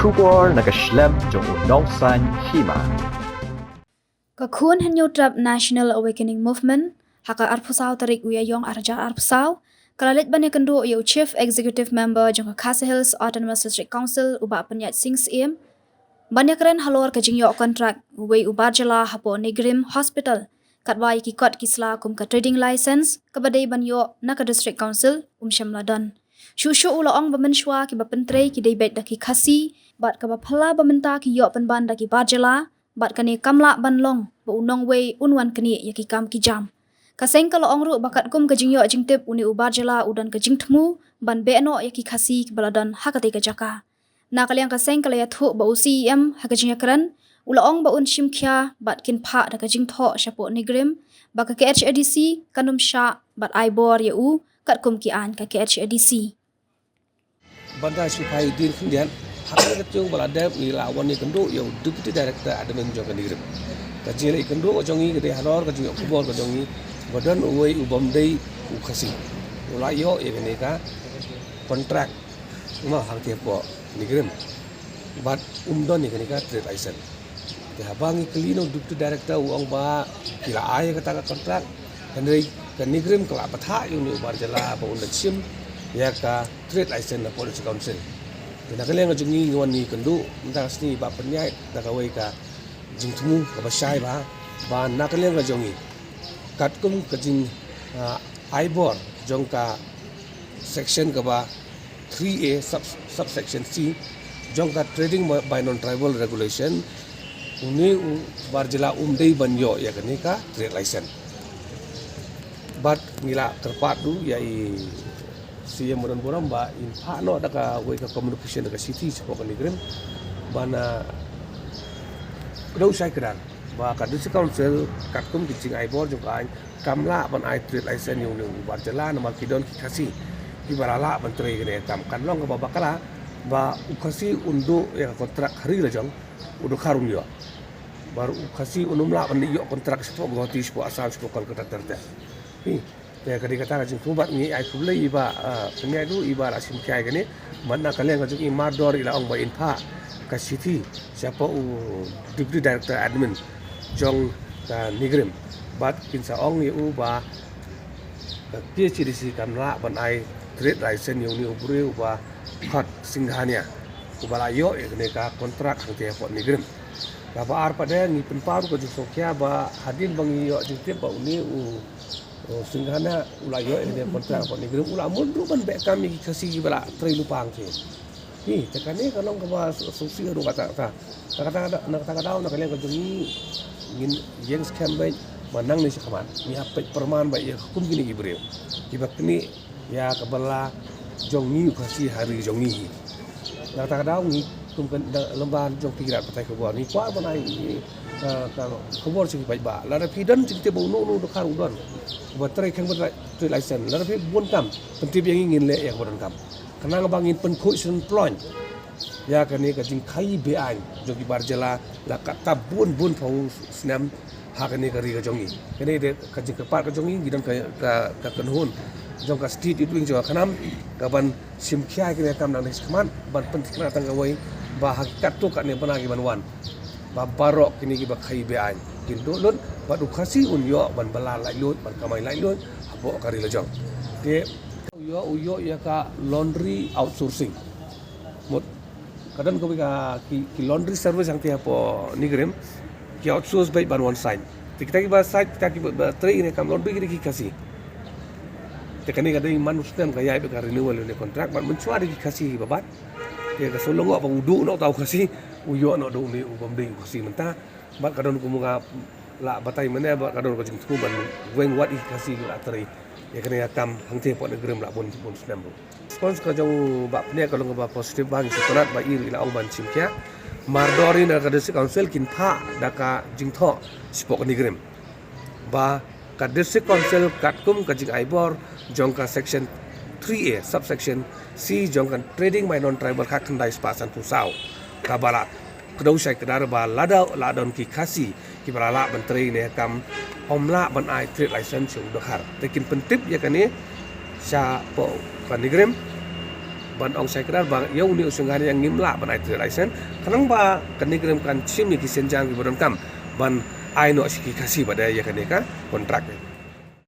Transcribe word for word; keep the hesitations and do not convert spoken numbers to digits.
Khubor na ka shlem jong u nongsan hima. Ka Khun Hynñiewtrep National Awakening Movement, ha ka arphew saw tarik u Ïaïong arhajar arphew saw, ka la leit ban ïakynduh ïa u Chief Executive Member jong ka Khasi Hills Autonomous District Council, u Bah Pynïaid Sing Syiem, ban ïakren halor ka jingïoh kontrak uwei u bar jylla hapoh NEIGRIHMS Hospital, katba ïa ki kot ki sla kum ka trading license kaba dei ban ïoh na ka District Council, um shym la don. Shuh shuh u la ong ba mynshuwa kiba pyntrei ki dei beit da ki Khasi, bad kaba phylla ba mynta ki ïoh pynban da ki bar jylla, bad kane kam lah ban long ba u nongwei un wan knieh ïa ki kam ki jam. Ka seng ka la ong ruh ba katkum ka jingïoh jingtip, une u bar jylla u don ka jingthmu ban beh noh ïa ki Khasi kiba la don ha katei ka jaka. Na ka liang ka seng ka la ïathuh ba u CEM ha ka jingïakren u la ong ba un shim khia bad kin phah da ka jingthoh shapoh NEIGRIHMS ba ka KHADC kan ym shah bad ai bor ïa u katkum ki aiñ ka KHADC. Ban da shu phai dien khyndiat, ha kane ka taïew ba la dep ngi la wan ïakynduh ïa u Deputy Director Admin jong ka NEIGRIHMS. Ka jingïakynduh ka jong ngi ka dei halor ka jingïoh khubor ka jong ngi ba don uwei u bym dei u Khasi u la ïoh ïa kane ka kontrak, ma, hangtei hapoh NEIGRIHMS. Bad um don ïa kane ka trade license. Te haba ngi kylli na u Deputy Director, u ong ba ki la ai ïa kata ka kontrak, hynrei ka NEIGRIHMS ka la bthah ïa une u bar jylla ba un da shim ïa ka trade license na Police Council. Te na ka liang ka jong ngi ngi wan ïakynduh mynta ka sngi Bah Pynïaid da kawei ka jingthmu kaba shai bha, ba na ka liang ka jong ngi katkum ka jing, ah, ai bor jong ka section kaba three A sub, subsection C jong ka Trading by Non-Tribal Regulation, une u bar jylla um dei ban ïoh ïa kane ka trade license. Bad ngi la kyrpad ruh ïa i CEM ba don burom ba in phah noh da kawei ka communication da ka shithi shapoh ka NEIGRIHMS ban, ah, kdew shai kdar ba ka District Council katkum ki jingai bor jong ka aiñ kam lah ban ai trade license ïa une u bar jylla namar ki don ki Khasi kiba la lah ban trei kane ka kam. Kan long kaba bakla ba u Khasi un duh ïa ka kontrak ha ri la jong, u dkhar un ïoh. Bad u Khasi un ym lah ban ïoh kontrak shapoh Guwahati, shapoh Assam, shapoh Kolkata ter ter. Hi. Te ka dei kata ka jingthmu bad ngi ai khublei ïa i Bah, ah, Pynïaid ruh iba la shim khia ïa kane. Bad na ka liang ka jong i Mardor i la ong ba in phah ka shithi shapoh u Deputy Director Admin jong ka NEIGRIHMS. Bad kin sa ong ïa u ba ka KHADC kam lah ban ai trade license ïa une u briew uba khot Singhania, uba la ïoh ïa kane ka kontrak hangtei hapoh NEIGRIHMS. Kaba ar pat de ngi pynpaw ruh ka jingsngewkhia ba hadien ba ngi ïoh jingtip ba une u, u Singhania u la ïoh ïa kane ka kontrak hapoh NEIGRIHMS, u la mut ruh ban beh kam ïa ki Khasi kiba la trei lypa hangtei. Hi, te kane ka long kaba sngewsih ruh kata, kata, na kata ka daw, na ka liang ka jong ngi ngin ïeng skhem beit ba nangne shakhmat ngi hap peit pyrman beit ïa kum kine ki briew kiba knieh ïa ka bylla jong ngi u Khasi ha ri jong ngi hi. Na kata ka daw ngi kum ka lyngba jong phi ki lad pathai khubor ngi kwah ban ai, eh, ka khubor sha ki paidbah, lada phi don jingtip ba uno uno u dkhar u don uba trei khang ban trade license, lada phi bun kam, pyntip ïa ngi, ngin leh ïa kaba donkam. Khnang ba ngin pynkhuid sngewploiñ ïa kane ka jingkhaii be-aiñ jong ki bar jylla la katta bun bun phew snem ha kane ka ri ka jong ngi. Kane de ka jingkyrpad ka jong ngi, ngi don ka, ka, ka kynhun jong ka State Youth Wing jong ka KHNAM ka ban shim khia ïa kane ka kam nangne shakhmat, ban pynthikna tang kawei ba ha ki katto katne bnai ki ban wan ba baroh kine kiba khaii be-aiñ kin duh lut bad u Khasi un ïoh ban bylla laitluid, ban kamai laitluid hapoh ka ri la jong. Te u ïoh, u ïoh ïa ka laundry outsourcing. Mut ka don kawei ka ki, ki laundry service hangtei hapoh NEIGRIHMS ki outsource beit ban wan sait. Te kita kiba sait, kita kiba, ba trei ïa kane ka kam laundry ki dei ki Khasi. Te kane ka dei man u snem ka ïaid beit ka renewal ïa une u contract, bad mynshuwa dei ki Khasi kiba bat. Te ka shu lyngngoh ba u duh noh uta u Khasi, u ïoh noh da une u bym dei u Khasi mynta. Bad ka don kumba nga la batai mynne, bad ka don ka jingthmu ban weng wat ïa ki Khasi kiba la trei ïa kane ka kam hangtei hapoh NEIGRIHMS la bun bun snem ruh. Response ka jong u Bah Pynïaid ka long kaba positive bha, ngi sngewtynnat ba i ruh i la ong ban shim khia. Mardor i na ka District Council kin phah da ka jingthoh shapoh ka NEIGRIHMS ba ka District Council katkum ka jingai bor jong ka Section three A, Subsection C jong ka Trading by Non-Tribal khatkhyndai spah sanphew saw, kaba la kdew shai kdar ba lada la don ki Khasi kiba la lah ban trei ïa kane ka kam, ym lah ban ai trade license sha u dkhar. Te kin pyntip ïa kane shapoh ka NEIGRIHMS. ban ong shai kdar ba ïa une u synshar ïa ngim lah ban ai trade license, khnang ba kane ka rim kan shim ïa ki sienjam kiba donkam ban ai noh sha ki Khasi ba dei ïa kane ka contract.